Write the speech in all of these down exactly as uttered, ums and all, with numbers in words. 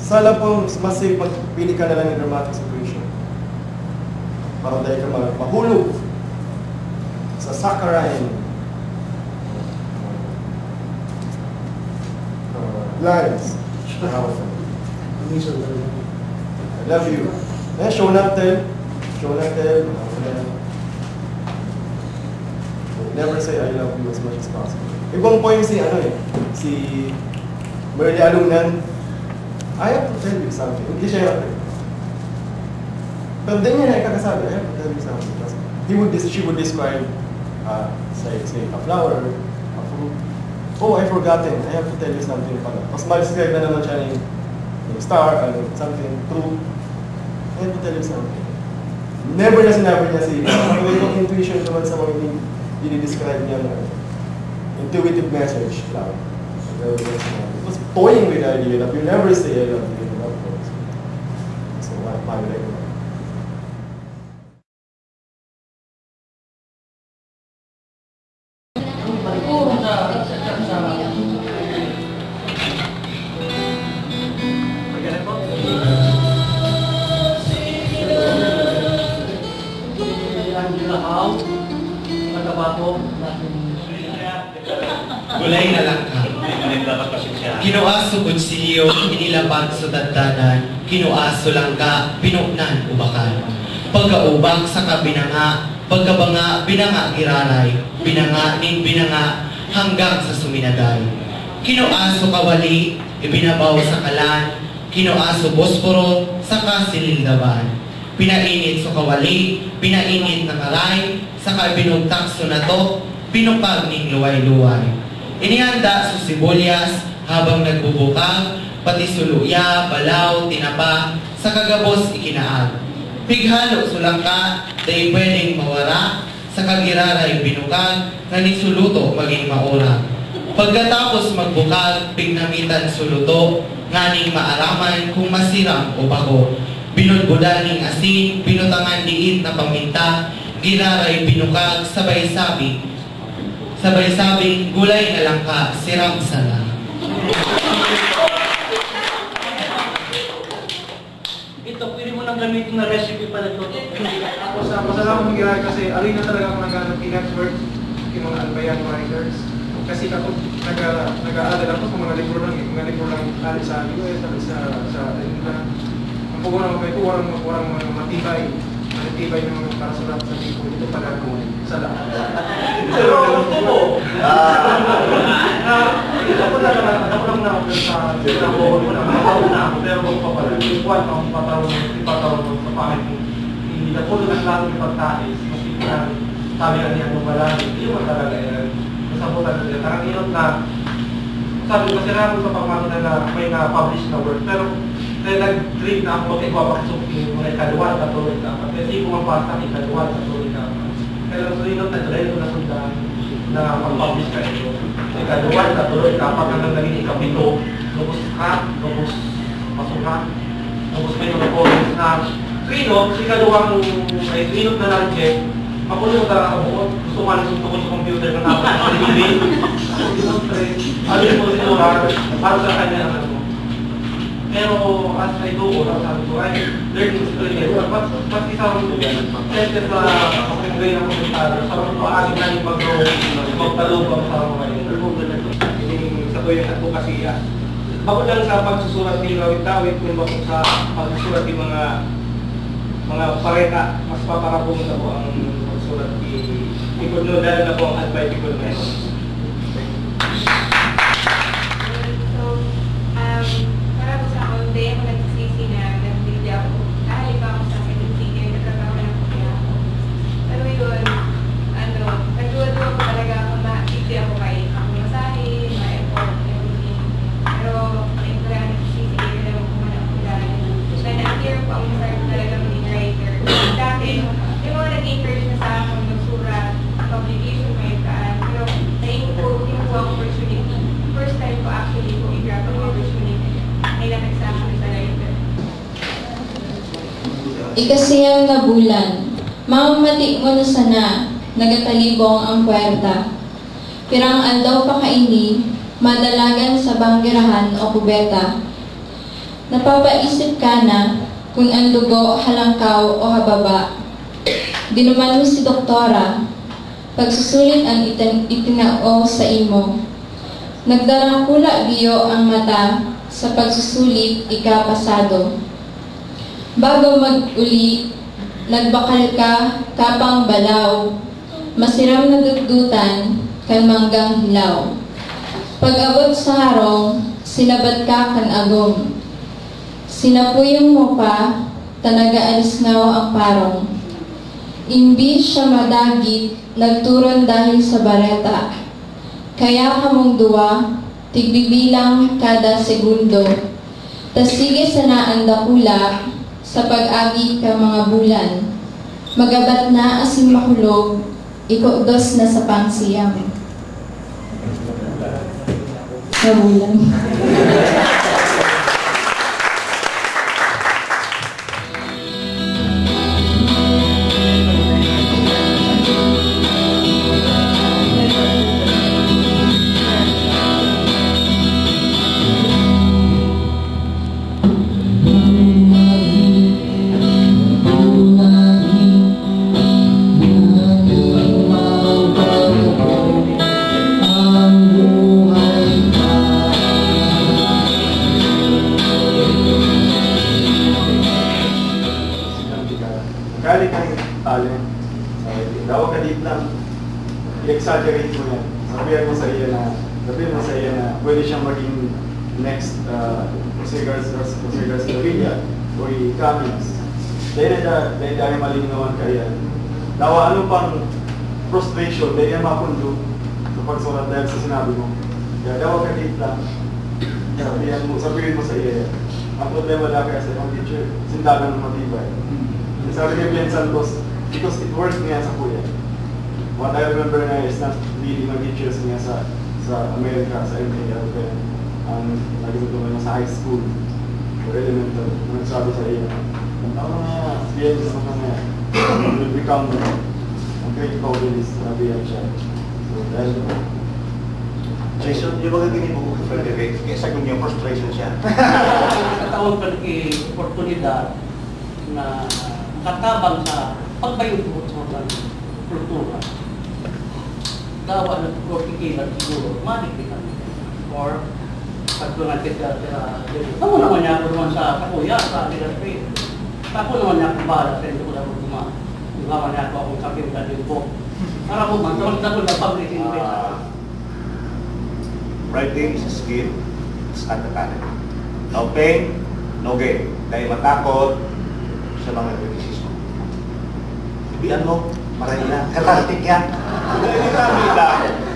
Sana po, mas safe, magpili ka na lang ng dramatic situation. Para dahil ka mag-, mahulog sa saccharine uh, lines. I love you. Eh, show not tell. Show not tell. Never say I love you as much as possible. Ibang point si, ano eh, si Merly Alunan, "I have to tell you something." Hindi siya yung, pero din niya na ikakasabi, "I have to tell you something." Tapos, he would des-, she would describe, uh, say, say, a flower, a fruit. "Oh, I forgotten. I have to tell you something pala." Tapos, mag-describe na naman siya ng, ng star, ano, something, true. "I have to tell you something." Never na sinabi niya si, may intuition naman sa mga ini-, ini-describe niya na intuitive message lang. Never na sinabi. It was toying with the idea that you never say "I love you" in love words. So, why, why would I do that? Gulay na lang ka. Kinua so kutsilyo, inilapat so daddanan, kinua so langka, pinonan ubakan. Pagkaubak saka binanga, pagkabanga, binanga giraray, binanga nin binanga, hanggang sa suminagay. Kinua so kawali, ibinabaw sa kalan, kinua so posporo, saka sinildaban. Pinainit so kawali, pinainit na ngaray, saka binugtak so nato, binukag nin luway-luway. Inihanda so sibuyas habang nagbubukag, pati so luya, balaw, tinapa, saka gabos ikinaag. Pighalo so langka, dai pwedeng mawara, saka giraray binukag, nganing so luto magin maurag. Pagkatapos magbukag, pignamitan so luto, nganing maaraman kung masiram o bago. Binudbudan ning asin, binutangan liit na paminta, giraray binukag, sabay sabi, sabay sabing, "Gulay na langka, siram sana." Ito, pwede mo nang gamitin na recipe pala ito. Ako sa pasalamat mong ginagawa kasi alin na talaga ako naghanap ng expert, yung mga Albayan writers. Kasi ako, nag-, nag-aaral ako sa mga libro lang eh. Mga libro lang, ah, sa U S, sa, sa, sa England. Ang kukuha naman kayo, walang, walang mga matibay. Matibay na mga parasulat sa Bicol. Ito pala, sa lahat. Pero, tubo. Ah. Ah, ito ko talaga, ako lang na, sa, sa, sa, pero kung pa pala, yung kwan, ang patawag, yung patawag sa pangit, hindi na po na klase ng pagkain, mas hindi na, sabi nga niya, "Ano ba lang, hindi naman talaga yan." Basta po talaga, parang yun na, sabi ko, "Kasi nga ako sa pagmamahal na may na-publish na work," pero, kaya nag-dream na ako, "Magkaiba pa sa yung mga ikaduwa, ikatlo, ikaapat." Kasi kung mabasa, ikaduwa, ikatlo, ikaapat. Kaya lang, so yun, nag-dream na sundan na mag-publish ka ito. Ikaduwa, ikatlo, ikaapat, hanggang naging ikapito, lubos ka, lubos, pasukan. Tapos may mga comments na, "Trinok, si Kaluwang ay Trinok na lang, Jeff. Makulong ka sa buot. Gusto nga nagsuntok sa computer na dapat sa T V." Siyempre, ano yung prosedural para sa kanya ang ano. Pero as I go on, sabi ko, "Ay, learning experience." Mas, mas isang sentence na makukulay na komentaryo. Sa mga paagi na yung mag-, magtalog ang sa mga yun. Yung sa ko yung advocacy, ah. Bako lang sa pagsusurat ni Rawit Dawit, kung bako sa pagsusurat ni mga, mga pareta, mas paparabong na po ang pagsurat ni Ipod no, lalo na po ang Albay Ipod na yun. So, um, para po sa ako, hindi ako nagsisisi na nagdili ako. Dahil pa ako sa second singer, nagkakaroon ng kuya ako. Pero yun, ano, nagduwa-duwa ko talaga kung ma-, hindi ako kay pamasahe, ma-effort, everything. Pero, ayun talaga, nagsisisi na lang ako na ako dahil. Then, ang hirap ang start talaga maging writer. Dati, may mga nag-encourage na sa akin magsurat, publication, may kaan. Pero, nain-, kinukuha ang opportunity. First time ko actually kung i-grab ang opportunity. May lamig sa akin sa life. Ikasiyam na bulan, mamamati mo na sana, nagatalibong ang puwerta. Pirang aldaw pa kaini, madalagan sa banggerahan o kubeta. Napapaisip ka na kun an dugo halangkaw o hababa. Dinuman mo si doktora, pagsusulit an itin- itinao sa imo. Nagdarangkula biyo ang mata sa pagsusulit ika pasado. Bago mag-uli, nagbakal ka kapang balaw, masiram na dutdutan kan manggang hilaw. Pag-abot sa harong, sinabat ka kan agom. Sinapuyong mo pa, ta nag-aalisngaw ang parong. Imbis siya madagit, nagturon dahil sa bareta. Kaya kamong duwa, tigbibilang kada segundo. Ta sige sana an dakula sa pag-agi ka mga bulan. Magabat na asin makulog, ikugdos na sa pangsiyam. Magulang. Kaya di kang talent. Sabi, dawa ka di lang. I-exaggerate mo yan. Sabihan mo sa iya na, sabihan mo sa iya na pwede siyang maging next, ah, Jose Gar-, Jose Garcia Villa o i Cummings. Dahil na, dahil, dahil malingawan ka yan. Dawa, ano pang frustration, dahil yan mapundo sa pagsurat dahil sa sinabi mo. Kaya dawa ka di lang. Sabihan mo, sabihin mo sa iya yan. Ang problema lang kaya sa ibang teacher, sindagan ng matibay. Sabi ni Glenn Santos, because it worked nga sa kuya. What I remember nga is not really my teachers nga sa, sa Amerika, sa M A L, kaya ang naging ko sa high school or elementary, ang nagsabi sa iyo, "Ang tao na yan, Glenn, ano ka na yan? You will become a great novelist," sabi yan siya. So, dahil Jason, di ba ka ginibuko sa Frederick? Kaya sa niya, frustration siya. Katawag ka nag-oportunidad na makatabang sa pagbayot mo sa mga kultura. Dawa na pagkikilan siguro, madik din kami. Or, pag mga tira, tira, tira. Tamo naman niya ako naman sa kakuya, sa Tira Street. Ako naman niya akong bahala sa inyo kung ako guma-, gumawa niya ako akong kapinta din po. Para po man, tawag na po na public Ah, writing is a skill, it's not a talent. No pain, no gain. Dahil matakot sa mga kritisismo. Sabihan mo, maray na. Cathartic yan. Dahil kita, kita,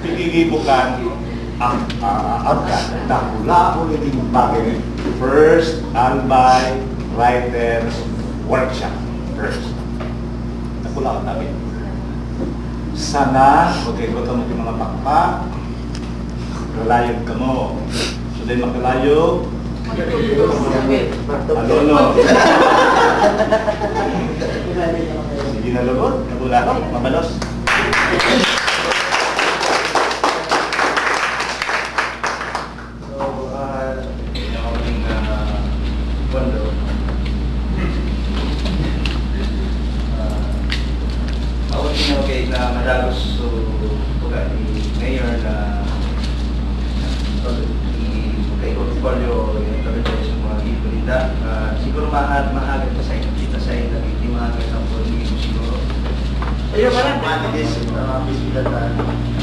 pigigibo ka, ang, ah, ang ka, nakula ako naging bagay. First, Albay Writers Workshop. First. Nakula ako namin. Sana, okay, huwag ka maging mga pakpak. Kalayog ka mo. So, dahil makalayog, ano, no? Sige na, lubot. Nakula ako. Mabalos. So, ah, yung aking, ah, pondo. Ah, ako din, okay, na madagos, so, kumbaga, ni Mayor na, so, i-, i-, portfolio, yung, sa mga gibo ninda. Ah, siguro maha-, mahagad pa sa inyo, kita sa inyo, hindi mahagad ang portfolio siguro. Ayun, parang mga nagis-, ah, bisita ta,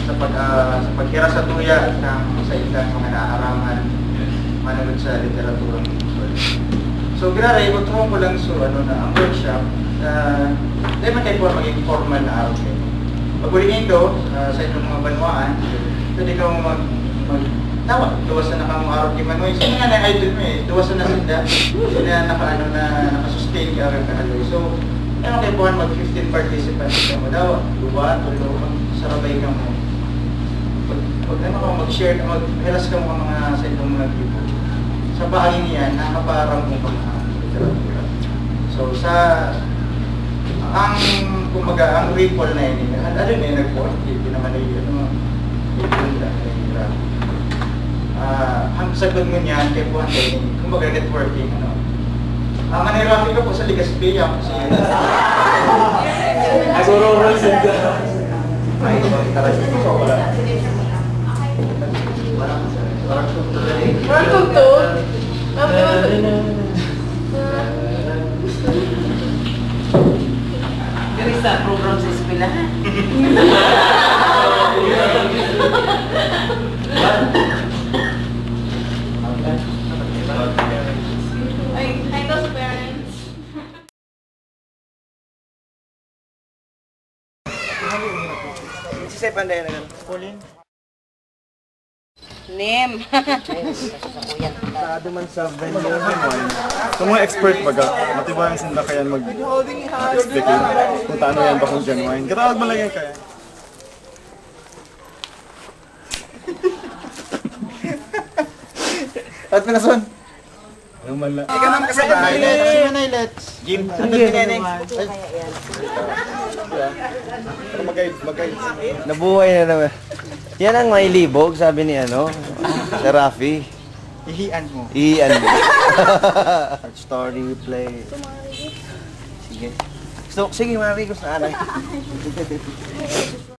sa pag, ah, sa paghira sa tuya at ng, sa ilang mga naaraman, managod sa literatura ng Bicol. So, giraray, ibutuhon ko lang, so, ano na, ang workshop, ah, dahil man kayo po maging formal na araw kayo. Pag-uli nito, ah, sa inyong mga banwaan, pwede ka mag, mag, tama, duwas na nakamong araw kay Manoy. Sino nga na idol mo eh? Duwas na sinda. Sila naka, ano, na, nakasustain ka rin, Manoy. So, ano kayo po, mag fifteen participants ka mo daw? Duwa, tulo, sarabay ka mo. Pag, pag ano ka, mag-share, maghiras ka mo mga sa inyong mga gibo. Sa paagi niyan, nakakaparam mo pa mga literatura. So, sa, ang, kumbaga, ang ripple na yun, ano, ano yun, nag-form, hindi naman na yun, ano, hindi naman na yun. Ah, ang sagot mo niyan, kaya po ang training ito. Kumbaga, networking, ano. Ah, manirapi ka po sa Legazpi, ako si Ay, talaga, so, wala. Parang, parang, Parang tugtog. Parang Diri sa program sa eskwelahan. Ay, hi, those parents. Si Sepan dahil na Colin. Name. Masyado man sa venue naman. Sa mga expert baga, matibayan sinda kaya mag-explain kung taano yan ba kung genuine. Katawag mo lang yan kaya. At pinason. Ano man lang. Ikaw naman kasabahay. Let's, let's. Jim, Ano yun, Neneng? Pero mag-guide, mag-guide. Nabuhay na naman. Yan ang may libog, sabi ni ano, Sir Rafi. Ihian mo. Iyan. Story, play. Sige. Gusto, sige, Mari, gusto na.